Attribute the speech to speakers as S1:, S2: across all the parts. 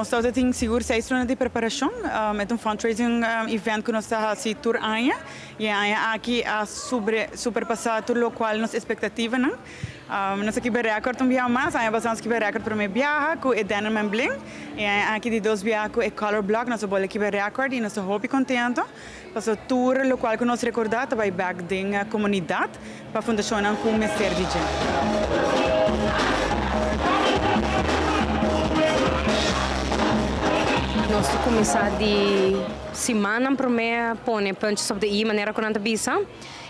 S1: Nos tabata tin sigur seis luna di preparashon. E ta un fundraising event ku nos ta hasi tur aña i e aña aki a superpasá tur lokual nos espektativanan. Nos a kibra rèkòrt un biaha mas. Aña pasá nos a kibra rèkòrt promé biaha ku e Denim and Bling i aña aki di dos biaha ku e Color Block nos a bolbe kibra rèkòrt i nos ta hopi kontentu pasobra tur lokual ku nos rekordá ta bai bèk den komunidat. Pa fundashonnan ku mester di dje.
S2: Nos ta kuminsá di simannan promé pone puntjes op de i manera ku nan ta bisa.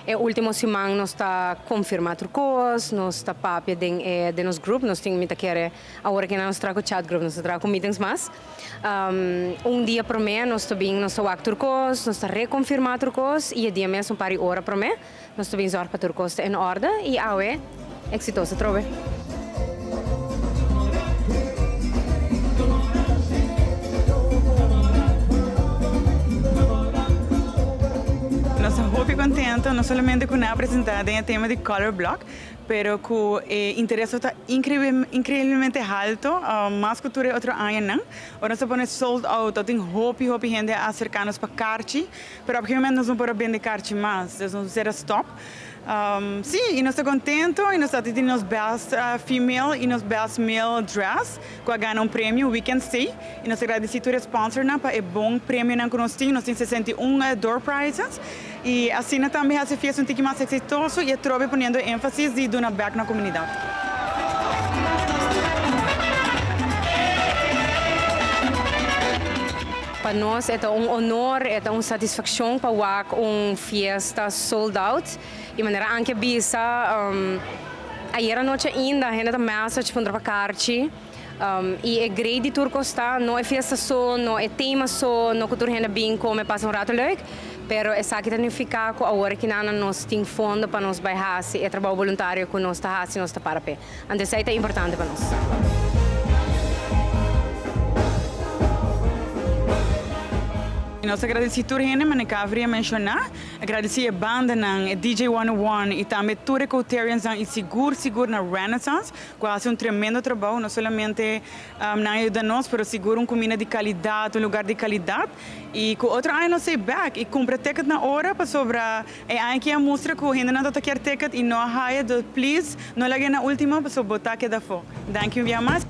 S2: E último siman nos ta konfirmá tur kos, nos ta papia den e den nos grup, nos tin mi ta kere awor aki nan nos traha ku chat group, nos ta traha ku meetings mas. Un dia promé nos ta bin nos ta wak tur kos, nos ta rekonfirmá tur kos i e dia mes un par di ora promé. Nos ta bin zorg pa tur kos ta en orde i awe eksitoso atrobe.
S1: Nos ta hopi contento no solamente cu nan a presenta den e tema di Color Block, pero cu e interes ta increiblemente halto, mas cu tur e otro añanan. Ora nos ta pone sold out, ta tin hopi hopi hende a acerca nos pa carchi. Pero op gegeven moment nos no por a bende karchi mas, dus nos mester a stop. Sí, i nos ta contento i nos ta tin nos best female i nos best male dress cu a gana un premio, Weekend Stay. I nos ta gradeci tur e sponsornan pa e bon premionan cu nos tin. Nos tin 61 door prizes i asina tambe haci e fiesta un tiki mas exitoso i atrobe poniendo enfasis di duna bek na comunidad.
S2: Pa nos e ta un honor, e ta un satisfaccion pa wak un fiesta sold out. Y manera Anke a bisa, ayer anochi ainda hende ta message puntra pa karchi. Y e great di tur cos ta, no e fiesta so, no e tema so, no cu tur hende bin come pasa un rato leuk, pero esaki ta nifica cu awor kinan nos tin fondo pa nos bay haci e trabao boluntario cu nos ta haci, nos ta para p'e. Anto esei ta importante pa nos.
S1: Nos ta gradisí tur hende manera Kavri a menshoná. A gradisí e bandanan, e DJ 101 i tambe tur e Coteriansnan i sigur sigur na Renaissance ku a hasi un tremendo trabou. No solamente nan a yuda nos pero sigur un kuminda di kalidat, un lugar di kalidat i ku otro aña nos ei bèk i kumpra ticket na ora pasobra E aña aki a mustra cu hendenan ta ta kier ticket y no a haya, dus please no laga na ultimo pasobra bo ta keda afo. Danki un bia mas.